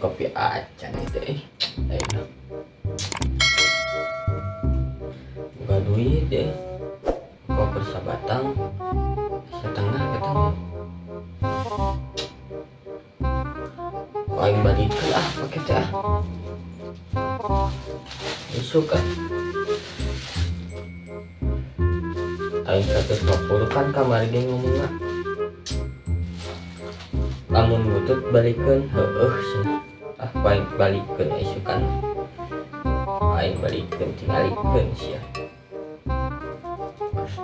Kopi acan itu eh. Ayo. Buka duit deh. Koper sabatang setengah katanya. Aing balikin ah pakai teh ah. Isuk ah. Aing 150 kan kamari ge ngomongna. Lamun butut balikeun heueuh cenah. Ah aing balikeun isukan. Aing balikeun tingalikeun sia.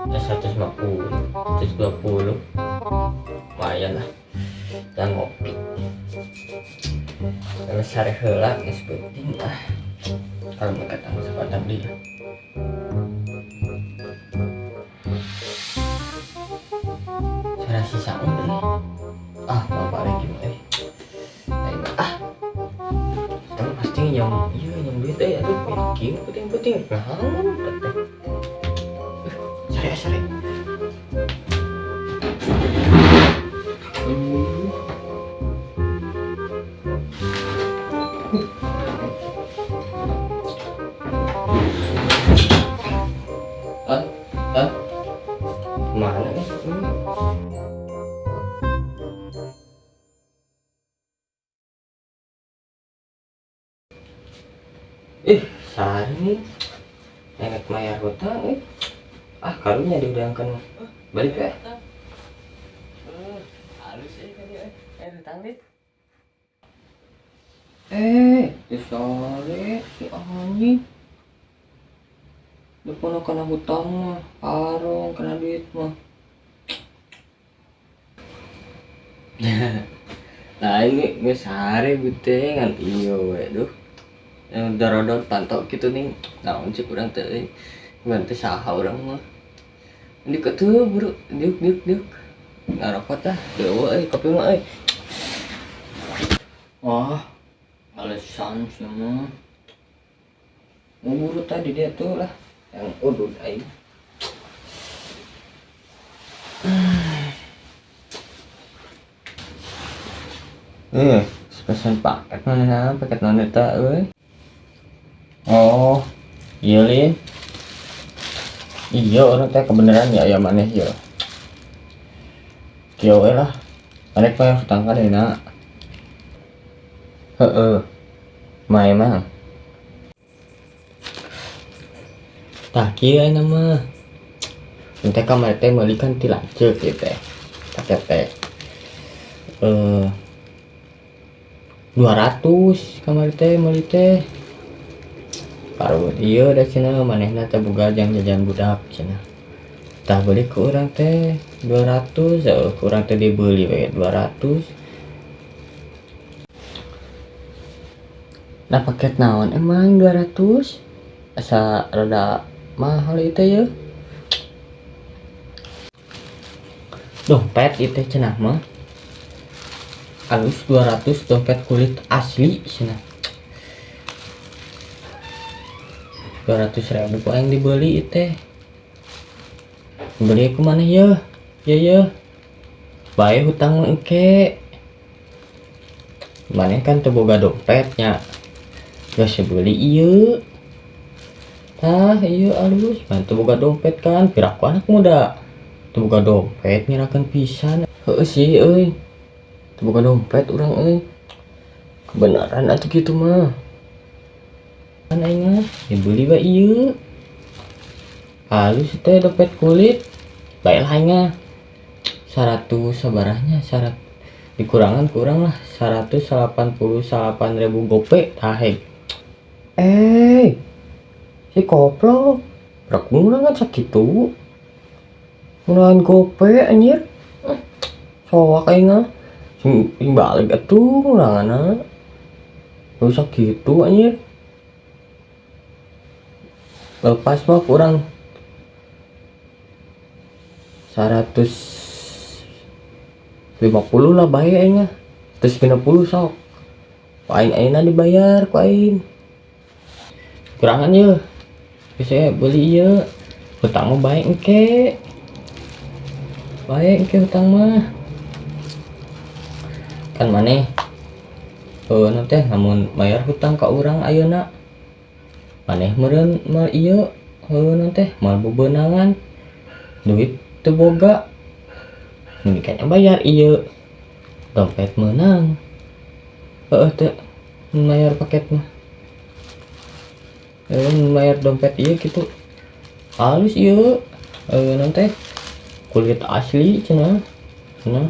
Ya 150, 120. Lumayan lah. Dan ngopi. Kalau sare heula geus penting ah. Kalau mereka tanggung sebatang dia. Saya sisa udah. Ah, mau balik gimana? Ayo ah. Sekarang pasti yang iya yang duit aduh yakin penting-penting. Nah, teh. Sare sare. Ah, ah. Mana nih? Ih, sehari nih. Enak mayar hutang eh. Ah, karunya diudangkan. Balik ya. Halus tadi eh. Hutang deh. Disore si anjing. Lupa kena hutang mah, arung kena duit mah. Nah, ini geus sare beuteung ngan ieu we duh. Yang darodot pantau gitu nih, naon cek urang teh euy. Urang teh saha urang mah. Diuk atuh buru, diuk diuk diuk. Ngarokot ah, deui euy kopi mah euy. Wah, alasan semua. Mau buru tadi dia tuh lah, yang udud aing. Pesan paket mana paket naon eta euy? Oh, iya Lin. Iya orang teh kebenaran ya ya maneh ya. Kieu we lah. Arek mah hutang ka dena. Heeh. Mah emang. Tah kieu ayeuna mah. Teh kamari teh meuli kan ti lanceuk ieu teh. Paket teh. 200 kamari teh meuli teh. Baru ieu da cenah manehna teh boga jang jajan budak cenah. Tah beli ku urang teh 200, ku urang teh dibeli we 200. Nah paket naon emang 200? Asa rada mahal ieu teh ye. Dompet ieu teh cenah mah. Alus 200 dompet kulit asli cenah. 200.000 ku aing dibeli ieu teh. Beli ku maneh ye? Ye ye. Bae hutang mah engke. Maneh kan teu boga dompetnya. Geus beli ieu. Tah ieu alus, maneh teu boga dompet kan, piraku anak muda. Teu boga dompet ngirakeun pisan. Heueuh sih euy. Teu boga dompet urang euy. Kebenaran atuh kitu mah. Kan aing mah dibeli bae ieu. Halus teh dompet kulit. Bae lah aing mah. 100 sabarahnya, 100 dikurangan kurang lah 188.000 gope tah heg. Si koplok. Berapa ngurangan sakitu? Ngurangan gope anjir. Soak aing mah. Sing balik atuh nguranganna. Lu sakitu anjir. Lepas mah kurang 150 lah bae aing mah. 150 sok. Ku aing ayeuna dibayar ku aing. Kurangan ye. Geus beli ieu. Hutang mah bae engke. Bae engke hutang mah. Kan maneh Heuh teh lamun mayar hutang ka urang ayeuna maneh meureun moal ieu heuh teh moal bebenangan duit teu boga mendingan bayar ieu dompet meunang heuh teh mayar paket mah mayar dompet ieu kitu halus ieu naon teh kulit asli cenah cenah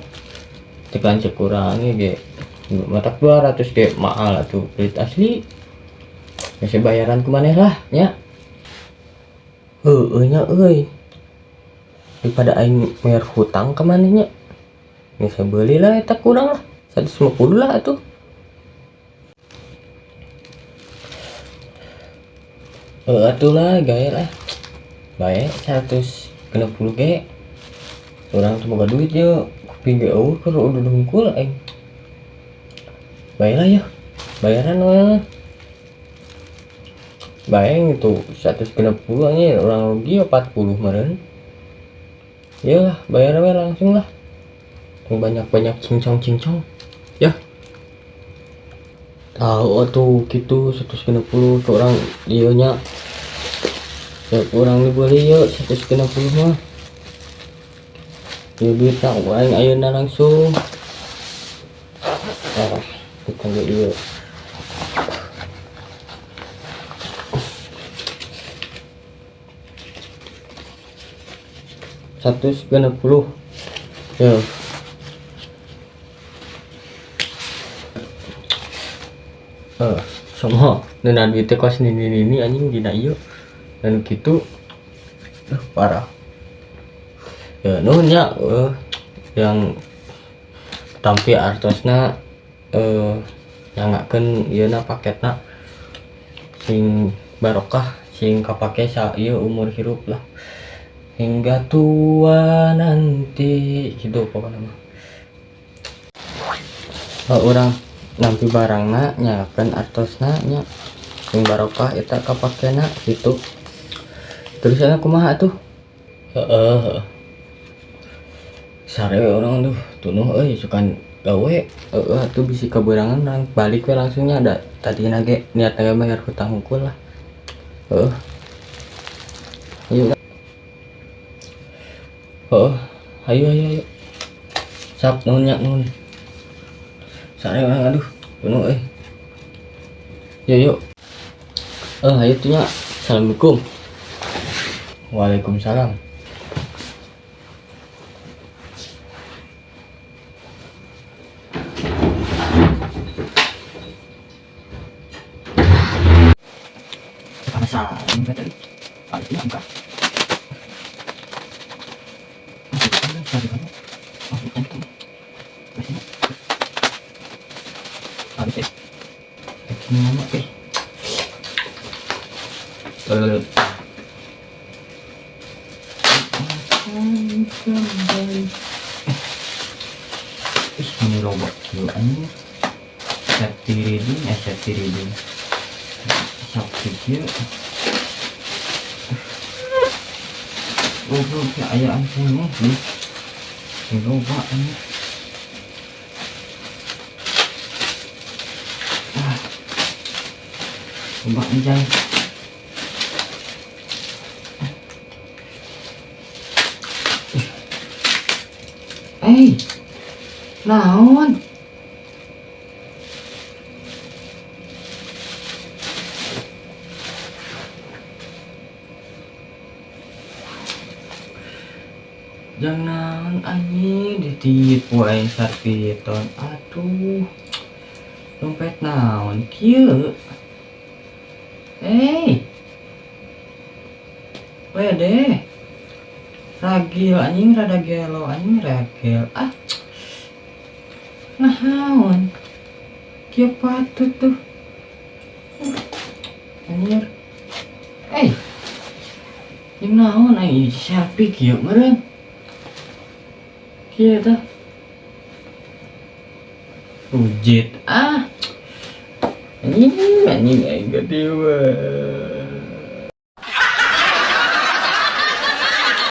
cek lanceuk urang ge matak 200 ge mahal atuh kulit asli geus bayaran ku maneh lah nya heueuh nya euy daripada aing bayar hutang ka maneh nya geus beuli lah eta kurang lah 150 lah atuh atuh lah gae lah bae 160 ge urang teu boga duit ye kuping ge eueuh keur udah hungkul aing bae lah yeuh bayaran we bae gitu 160 anjir urang rugi 40 meureun ieu lah bayar we langsung lah tong banyak-banyak cincong-cincong ya tahu atuh kitu 160 ke urang ieu nya ya urang dibeli yeuh 160 mah ieu duit tak aing ayeuna langsung bukan ieu 160 ya sama nuna duit teh kos nini-nini anjing dina ieu dan kitu parah ya nuhun nya yang tampi artosna nyangakeun ieu na paketna sing barokah sing kapake sa ieu umur hirup lah hingga tua nanti gitu pokoknya mah urang nampi barangna nyakeun artosna nya sing barokah eta kapakena gitu terus ana kumaha atuh heeh sare urang tuh tunuh euy sukan gawe heeh atuh bisi kaberangan urang balik we langsungnya da tadina ge niatna bayar hutang hungkul lah heeh ayo heeh ayo ayo ayo sap nuhun nya nuhun sare urang aduh tunuh euy yuk yuk ayo tuh nya assalamualaikum waalaikumsalam. Ini robot kieu anjing. Safety reading, safety reading. Safety kieu. Goblok ya ayaan keneh nih. Loba anjing. Ah. Loba anjay. Eh. Naon? Jangan anjing ditipu aing sarpiton. Aduh. Dompet naon kieu? Eh. Wede. Ragil anjing rada gelo anjing ragil. Ah. Naon? Kieu patut tuh. Anjir. Eh. Jeung naon aing selfie kieu meureun? Kieu tah. Rujit ah. Anjing anjing aing ketiwa.